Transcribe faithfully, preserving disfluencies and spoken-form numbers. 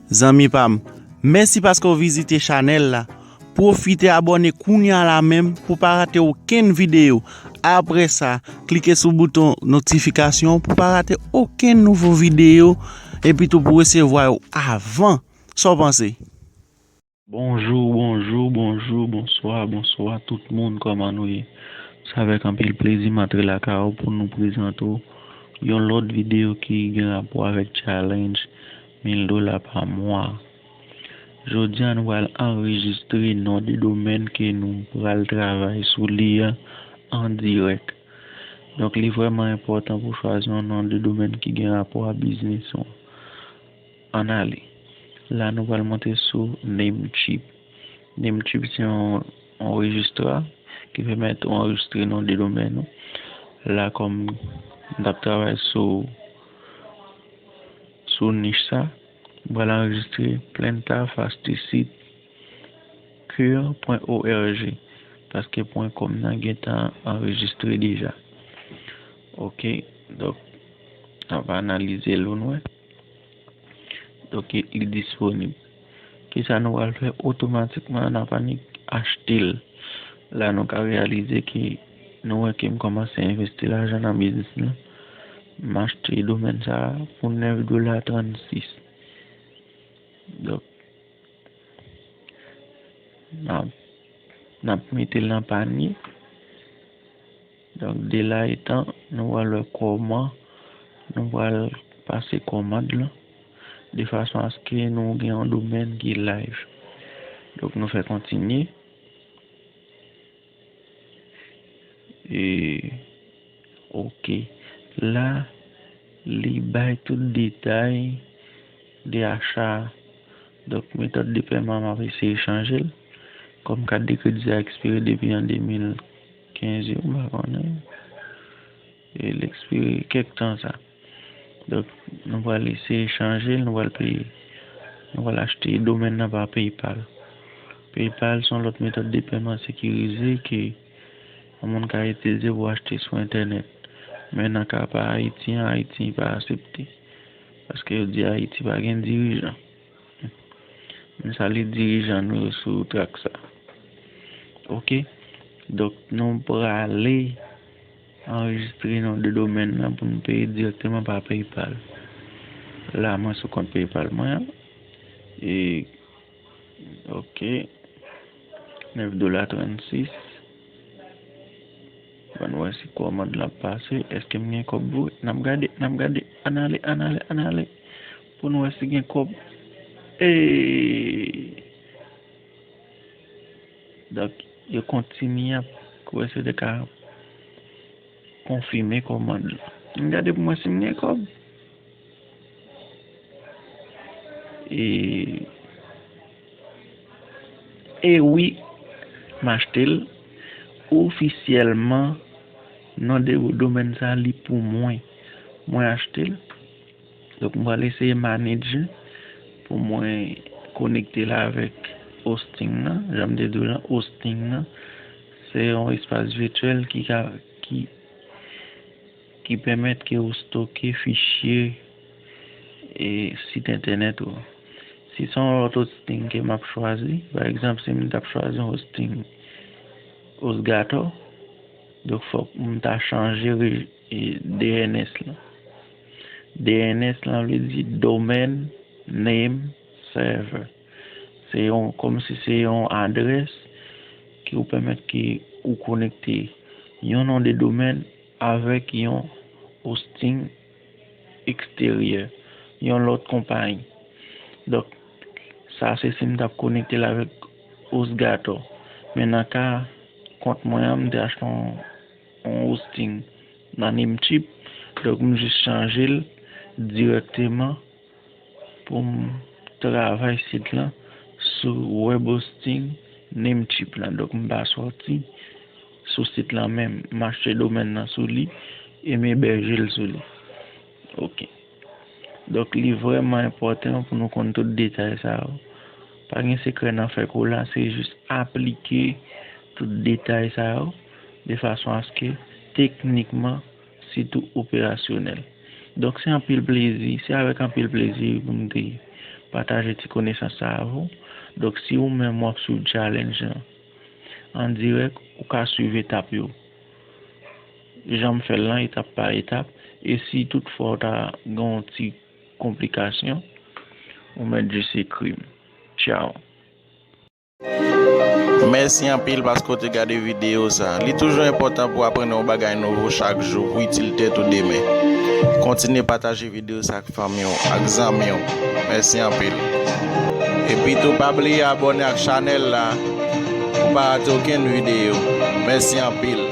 Zanmi pa m, mèsi paske w vizite chanèl la. Pwofite abòne kounye a la menm pou w pa rate okenn videyo. Apre sa, klike sou bouton notifikasyon pou w pa rate okenn nouvo videyo, epi tou pou w resevwa yo avan. Sa w panse? Bonjou, bonjou, bonjou, bonswa, bonswa tout moun, kòman nou ye? Se avèk anpil plezi m antre lakay ou pou nou prezante w yon lòt videyo ki gen rapò avèk challenge mil dola pa mwa. Jodi a, nou pral anrejistre non de domèn ke nou pral travay sou li a an dirèk. Donk, li vrèman enpòtan pou chwazi yon non de domèn ki gen rapò a biznis ou an. Ann ale. La, nou pral monte sou Namecheap. Namecheap se yon, yon rejistra ki pèmèt ou anrejistre non de domèn ou. La, kòm m t ap travay sou, sou nich sa, m pral anrejistre plenta fastest cure pwen org, paske pwen kòm nan gentan anrejistre deja. Ok, donk, n ap analize l, nou wè. Donk, li disponib. Kisa nou pral fè? Otomatikman, n ap annik achte l. La, nou ka reyalize ke nou wè ke m kòmanse envesti lajan nan biznis lan. M achte domèn sa a pou nèf dola trannsis. Donk, n ap, n ap mete l nan panye. Donk, de la etan, nou pral wè kòman nou pral pase kòmand lan, de fason aske nou gen yon domèn ki live. Donk, nou fè kontinye. E, ok. La, li bay tout detay de acha a. Donk, metòd de pèman, m ap eseye chanje l. Kòm kat de kredi sa ekspire depi an de mil kenz yo, m pa konnen. E l ekspire kèk tan sa. Donk, nou pral eseye chanje l, nou pral peye. Nou pral achte domèn nan pa PayPal. PayPal se yon lòt metòd de pèman sekirize ke yon moun ka itilize pou achte sou entènèt. Men nan ka pa Ayiti an, Ayiti pa aksepte. Paske yo di Ayiti pa gen dirijan. M salye dirijan nou yo sou trak sa. Ok. Donk, nou prale anrejistre non de domèn nan pou nou peye dirèkteman pa PayPal. La, mwen sou kont PayPal mwen an. E, ok. Nèf dola trannsis. Ban nou wè si kòmand lan ap pase. Èske m gen kòb vre? N ap gade, n ap gade. Ann ale, ann ale, ann ale. Pou nou wè si gen kòb. E, donk, yo kontinye ap kwè se te ka konfime kòmand lan. M gade pou m wè si m gen kòb. E, e wi, m achte l ofisyèlman. Non de domèn sa, li pou mwen. Mwen achte l. Donk, m pral eseye manage pou mwen konekte l avèk hosting nan. Jan m te di w lan, hosting nan, se yon espas vityèl ki ka, ki, ki pèmèt ke ou stoke fichye e sit entènèt ou. Si se yon lòt hosting ke m ap chwazi, pa egzanp, si m t ap chwazi yon hosting Osgator, donk fòk m ta chanje re-, e, D N S lan. D N S lan vle di Domain Name Server. Se yon, kòmsi se yon adrès ki ou pèmèt ke ou konekte yon non de domèn avèk yon hosting eksteryè, yon lòt konpayi. Donk, sa se si m t ap konekte l avèk Osgator. Men nan ka kont mwen an, m te achte yon, yon hosting nan Namecheap. Donk, m jis chanje l dirèkteman pou m travay sit lan sou web hosting Namecheap lan. Donk, m pa sòti sou sit lan menm. M achte domèn nan sou li e m ebèje l sou li. Ok. Donk, li vrèman enpòtan pou nou konn tout detay sa yo. Pa gen sekrè nan fè kou la, se jis aplike tout detay sa yo de fason aske teknikman sitou operasyonèl. Donk, se anpil plezi, se avèk anpil plezi pou m te pataje ti konesans sa avè w. Donk, si ou menm w ap swiv challenge lan an dirèk, ou ka swiv etap yo. Jan m fè l lan, etap pa etap. E si toutfwa w ta gen yon ti konplikasyon, ou mèt jis ekri m. Tchaw. Mèsi anpil paske w te gade videyo sa. Li toujou enpòtan pou w aprann yon bagay nouvo chak jou pou itil tèt ou demen. Kontinye pataje videyo sa ak fanmi w, ak zanmi w. Mèsi anpil. Epi tou, pa bliye abòne ak chanèl la pou w pa rate okenn videyo. Mèsi anpil.